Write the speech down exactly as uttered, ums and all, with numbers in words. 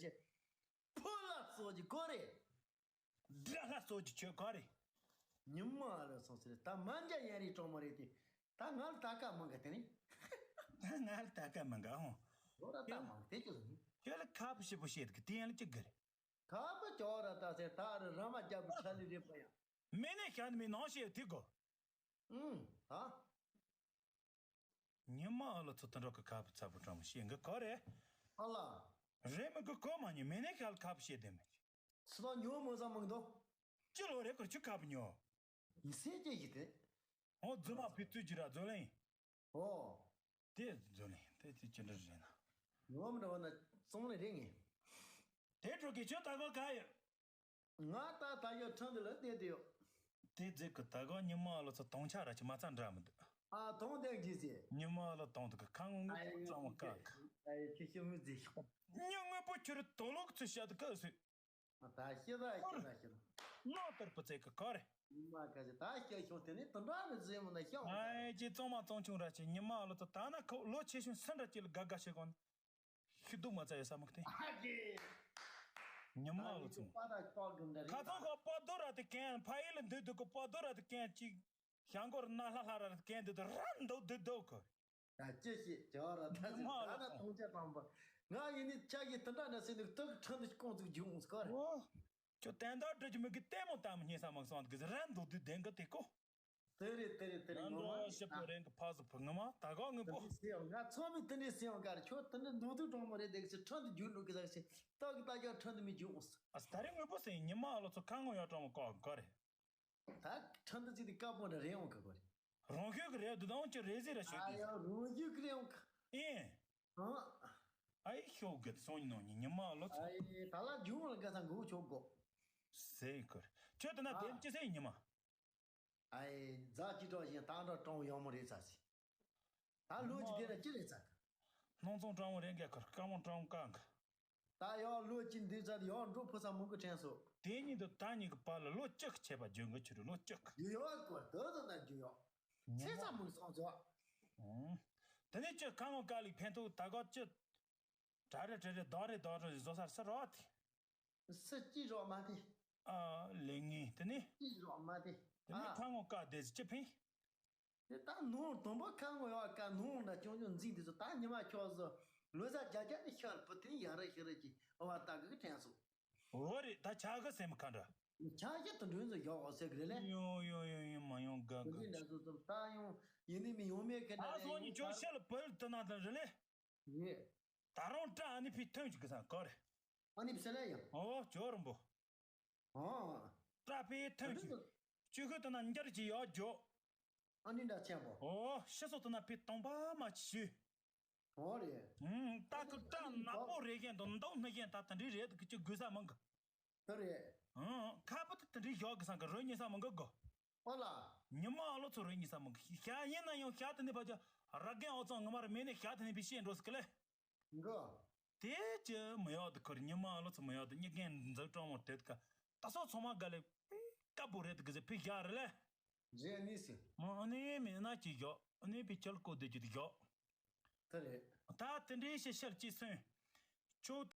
ཕྱི་ཕོ་ལ་སོགས་ཀྱི་གོ་རེད། དགྲ་ལྷ་སོགས་ཀྱི་ཆོས་གོ་རེད། ཉི་མ་ལ་སོགས་ཟེར་ད་མ་འཇའ་ཡན་རིའི་གྲོགས་མོ་རེད་དེ། ད་ང་ལ་ད་ཀ་མང་ག་དེ་ནི། ད་ང་ལ་ད་ཀ་མང་ག་ཧོ། ལོ་ར་ད་མང་དེ་ཅི་ཟིན། ཁྱོད་ལ་ཁ་པོ་ཞེ་པོ་བཤད་གི་དེ་ཡན་ལ་ཅི་གི་རེད། ཁ་པོ་ཅོག་ར་ད་ཟེར་ད་རི་ར་མ་རྒྱབ་པོ་ཆ་ལི་རེད་པ་ཡང་། མེ་ནས་ཤ་ནི་མི་ནང་ཤེས་དེ་གོ། ཨུང་། ད། ཉི་མ་ཨ་ལོ་ཚོ་དུད་འགྲོ་གི་ཁ་བུ་ཚ་བུ་གྲང་མོ་ཤེས་འགི་གོ་རེད། ཨ་ལ། རེད་མི་གི་གོ་མ་ཉི་མེ་ནས་ཤ་ལ་ཁ་བུ་ཤེས་དེ་མི། སི་ལ་ཉོ་མོ་ཟ་མང་དོ། ཅི་ལོ་རེད་གོ་ཆུ་ཁ་བུ་ཉོ། ཡིན་སེ་ཅེ་ཡི་དེ། ཨོ་རྫུན་མ་ཕི་ཚུ་ཅི་ར་རྫུན་ལེན། ཨོ། དེ་རྫུན་ལེན་དེ་དེ་ཅི་འདྲ་རེད་ན། ཉོ་མི་འདྲ་བ་ན་ཙོང་ལེ་རེད་ངེ། དེ་འགྲོ་གི་ཆུ་ད་གོ་ག་ཡོད། ང་ད་ད་ཡོད་ཁྲང་འདི་ལ་བསྡད་དེ་ཡོད། དེ་རྫིག་གི་ད་གོ་ཉི་མ་ཨ་ལོ་ཚོ་དོང་ཆ་ར་ཆི་མ་ཚ་འདྲ་མི་འདུག་ཨ་དོང་དེ་གི་ཟེ། ཉི་མ་ཨ་ལོ་དོང་དུ་གི་ཁ་ངོ་ངོ་ཨ་ཡེ་ཙང་མ་ཀ་གི་ཨ་ཡེ་ཁྱི་ཤི་མི་ཟེ་ཤོག་ཉི་དངོས་པོ་ཁྱོད་རི་དོ་ལོག་ཚུ་བཤད་དུ་ཀ་སུ། ད་ཤི་ད་ཤི་ད་ཤི་ད། ནོ་ཏར་པུ་ཙེ་གི་ཀ་རེ། ཉི་མ་ཀ་ཟེ་ད་ཤི་ཤོག་དེ་ནི་དོན་འདྲ་མི་ཟེ་མོ་ན་ཤོག་ཨ་ཡེ་ཅི་ཙང་མ་ཙང་ཆུང་ར་ཆི་ཉི་མ་ཨ་ལོ་ཚོ་ད་ན་ཁོ་ལོ་ཆེ་ཤོས་སུ་འདྲ་ཅི་ལ་དགའ་དགའ་ཤི་གོ་ན། ཤི་སྡུག་མ་ཚ་ཡོད་ས་མ་ཁི་ཏེ། ཨ་ཀེ། ཉི་མ་ཨ་ལོ་ཚོ། པ་ད་པ་གི་འདྲ་རེད། ཁ་ཚང་ཁ་པ་རྡོ་ར་དེ་གན་ཕ་ཡི་ལ་འདུག་འདུག་གི་པ་རྡོ་ར་དེ་གན་ཅིག་ཞང་གོར་ན་ལྷ་ལྷ་ར་དེ་གན་འདུག་འདུག་ར་འདུག་འདུག་འདུག་གི་ད་ཅི་ཞིག་ཇོ་ར་ད་ཉི་ཅི་མ་ཨ་ད་ལོ་ན་ཚོ། མཐོང་ཆ་དང་པ། ང་ཡིན་ནི་ཆ་གི་དེ་འདྲ་ན་སེ་འདུག་སྟག་ཁྲི་འདུག་ཀོང་ཚུགས་འཇུག་འོང་སྐོར། ཨོ། ཁྱོད་དན་ད་འགྲོ་གི་མི་གི་ལྟད་མོ་ལྟ་མི་སྙིང་ས་མ་སོང་གི་ར་འདུག་འདུག་དེ་གི་དེ་ཀོ། དེ་རེད་དེ་རེད་དེ་རེད། ང་ངོ་མ་འགྲོ་ཞིབ་ཏུ་རེད་གི་ཕ་སུ་ཕུ་ངོ་མ་ད་གོ་ངོ་པོ། དེ་འདྲ་སེ་ཡང་ང་ཚང་མས་དེ་འདྲ་སེ་ཡང་གར་ཁྱོད་དེ་འདྲ་མདོག་མདོག་གྲང་མོ་རེད་དེ་གི་ཁྲོད་དུ་རྒྱུག་འགྲོ་གི་ཟག་ཞེ་སྟག་གི་ད་ཀྱང་ཁྲོད་དུ་མི་རྒྱུག་འོང་ས། ཨ་ད་རེས་ངོ་པོ་སེ་ཉི་མ་ཨ་ལོ་ཚོ་ཁ་ངོ་ཡང་གྲང་མོ་ཀོ་གོ་རེད། ད་ཁྲོད་དུ་ཅིག་དེ་དཀར་པོ་འདྲ་རེད་འོང་གི་གོ་རེད། རང་ཤོས་གི་རེད་འདུག་དང་ཅི་རེད་ཟེར་ར་ཤོད་ཨ་གི་ཡ་རང་ཤོས་གི་རེད་འོང་གི་ཨེ། ཨང་། ཨ་ཡི་ཤོག་གི་སོང་ཉི་ནོ་ཉི་ཉི་མ་ཨ་ལོ་ཚོ། ཨ་ཡི་ད་ལ་རྒྱུག་འོང་ལ་ག་ས་མགོ་ཆོག་གོ། སེ་གི་རེད་ཁྱོད་དེ་ན་ཨ། དེ་ཅི་སེ་ཉི་མ། ཨའི་རྫ་ཅི་དྲག་བཞིན་ཏང་འདྲ་གྲོང་ཡག་མོ་རེད་ཚ་སི། ད་ལོ་ཅི་དེ་ལ་ཅི་རེད་ཚ་གི། སྣང་ཚོང་སྤྲང་བོ་རེད་འགའ་ཁར་སྐར་མོ་སྤྲང་བོ་ཀ་འགའ། ད་ཡག་ལོ་ཅི་འདི་ཚ་ཡག་འགྲོ་ཕུ་ས་མུ་གུ་ཕྲན་སོ། དེ་གཉིས་དུ་ད་གཉིས་ཀྱི་བར་ལ་ལོ་གཅིག་ཆད་པ་རྒྱུན་གི་ཆུ་རུ་ལོ་གཅིག་གི། རྒྱུ་ཡག་གོ་དོ་དོ་ན་རྒྱུ་ཡག་ཚེ་ས་མུ་སོང་ཚོ། དེ་ནས་ཅི་ཁ་ངོ་ཀ་ལིག་ཕན་ཐོགས་ད་ག་ཅི། གྲ་རེ་གྲ་རེ་དོ་རེ་དོ་རེ་བཟོ་ས་སི་རོ་ཏི། སི་ཅི་རོ་མ་ཏི། ཨ་ལེ་ངེ་དེ་ནི། ཅི་རོ་མ་ཏི། དེ་ནི་ཨ། ཁ་ངོ་ཀ་དེ་ཅི་ཕིན། དེ་ད་ནོར་དུམ་བུ་ཁ་ངོ་ཡོ་ཀ་ནོར་འདྲ་ཅུང་ཅུང་འཛིན་དེ་ཚོ་ད་ཉི་མ་ཁྱོག་ཟོ་ལོ་ཟ་རྒྱ་རྒྱ་ནི་ཤར་བུ་ཐེན་ཡ་རེ་ཤི་རེ་ཅི་ཨ་བ་ད་གི་དྲན་སོ། འོ་རེད་ད་ཆ་གི་སེམས་ཁ་འདྲ། ཆ་ཤི་དུ་འདྲུན་ཟོ་ཡོ་འོ་སེ་གི་རེ་ལེ། ཡོ་ཡོ་ཡོ་ཡོ་མ་ཡོང་ག་གི་འདྲ་ཟོ་ཟོ་ད་ཡོང་ཡིན་ནི་མི་ཡོང་མེད་ཁེ་འདྲ་ཨ་སོ་ནི་ཅོ་ཤ་ལ་བུལ་དུ་ན་དང་རེ་ལེ། ཡེ། ད་རུང་བཀྲ་ཨ་ནི་ཕི་ཐོན་གྱི་གི་སང་གོ་རེ། ཨ་ནི་བསེ་ལེ་ཡང་། ཨོ་ཇོ་རུམ་བུ། ཨོ། བཀྲ་ཕི་ཐོན་གྱི། ཅུ་ཁུ་དུ་ན་འཇར་གྱི་ཡོ་ཇོ། ཨ་ནི་འདྲ་ཆེན་པོ། ཨོ་ཤི་སོ་དུ་ན་ཕི་སྟོང་པ་མ་ཆི་ཞུ། ཨོ་རེད། ཨུམ་ད་ཁུ་བཀྲ་ནག་པོ་རེ་བཞིན་དུ་མདོག་སྣ་བཞིན་ད་དེ་འདྲི་རེད་གི་ཅི་དགོས་ས་མང་གི། དེ་རེད། ཨང་། ཁ་པོ་དེ་དེ་འདྲའི་ཞོག་གི་སང་གི་རོལ་ཉི་ས་མང་གི་གོ། ཨོ་ལ། ཉི་མ་ཨ་ལོ་ཚོ་རོལ་ཉི་ས་མང་གི་ཞག་ཡིན་ན་ཡང་ཞག་དེ་ནི་ཕ་ཅག་ར་རྒན་ཨོ་ཚང་ངོ་མ་ར་མེད་ནས་ཞག་དེ་ནི་བི་ཤེས་འགྲོ་སི་ཀི་ལེ། འགོ། དེ་ཅི་མི་ཡོག་དེ་ཁོར་ཉི་མ་ཨ་ལོ་ཚོ་མི་ཡོག་དེ་གཉིས་ཀའི་འཛུགས་སྐྲོང་མོ་དེ་ཀ་ད་སོ་ཚོ་མ་ག་ལེ། ཀ་པོ་རེད་དེ་གི་ཟེ་ཕི་ཞག་རེ་ལེ། རེད་ནི་སི། མ་ཨ་ནི་མེད་ན་ཅི་ཞོག་ཨ་ནི་བི་ཆལ་ཀོ་དེ་ཅི་དེ་ཞོག་དེ་རེད། ད་དེ་འདྲའི་ཤེས་ཤར་ཅི་སོན། ཁྱོད།